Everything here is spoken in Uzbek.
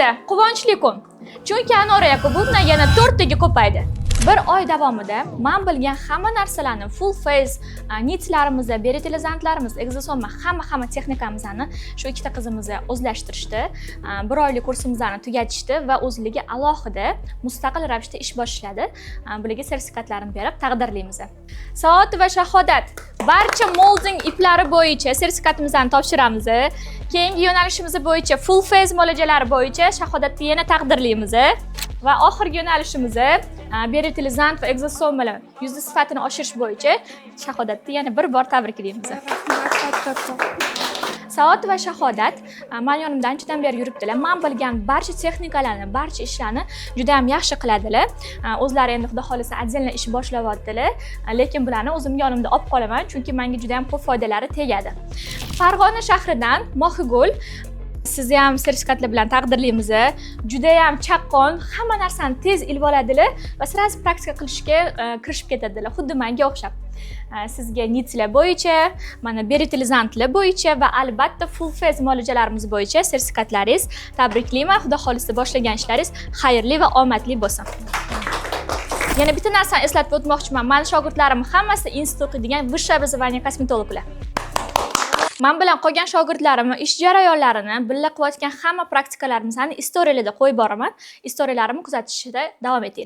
Bizda quvonchli kun. Chunki Anora Yakubovna yana to'rttaga ko'paydi. Bir oy davomida man bilgan hamma narsalarni, full face nitlarimiz, biorevitalizantlarimiz, ekzosoma, hamma texnikamizni shu ikkita qizimiz o'zlashtirishdi. Bir oylik kursimizni tugatishdi va o'zligi alohida mustaqil ravishda ish boshladi. Bularga sertifikatlarini berib taqdirlaymiz. Saodat va Shahodat, barcha molding iplari bo'yicha sertifikatimizni topshiramiz. Keyingi yo'nalishimiz bo'yicha, full face muolajalari bo'yicha Shahodatni yana taqdirlaymiz. Va oxirgi yo'nalishimiz, biorevitalizant va ekzosomalar, yuzni sifatini oshirish bo'yicha Shahodatni yana bir bor tabriklaymiz. Rahmat kattakon. Saodat va Shahodat mani yonimda anchadan beri yuribdilar. Man bilgan barcha texnikalarni, barcha ishlarni juda ham yaxshi qiladilar. O'zlari endi, xudo xohlasa, отдельно ish boshlayaptilar, lekin bularni o'zim yonimda olib qolaman, chunki menga juda ham ko'p foydalari tegadi. Farg'ona shahridan Mohigul, sizni ham sertifikatlar bilan taqdirlaymiz. Judayam chaqqon, hamma narsani tez ilib oladilar va сразу praktika qilishga kirishib ketadilar, xuddi manga o'xshab. Sizga nitlar bo'yicha, mana biorevitalizantlar bo'yicha va albatta full face muolajalarimiz bo'yicha sertifikatlaringiz. Tabriklayman. Xudo xohlasa, boshlagan ishlaringiz xayrli va omadli bo'lsin. Yana bitta narsani eslatib o'tmoqchiman. Mani shogirdlarim hammasi institut o'qiydigan высшее образование kosmetologlar. Man bilan qolgan shogirdlarimni ish jarayonlarini, birga qilayotgan hamma praktikalarimni istoriyalarda qo'yib boraman. Istoriyalarimni kuzatishda davom etinglar.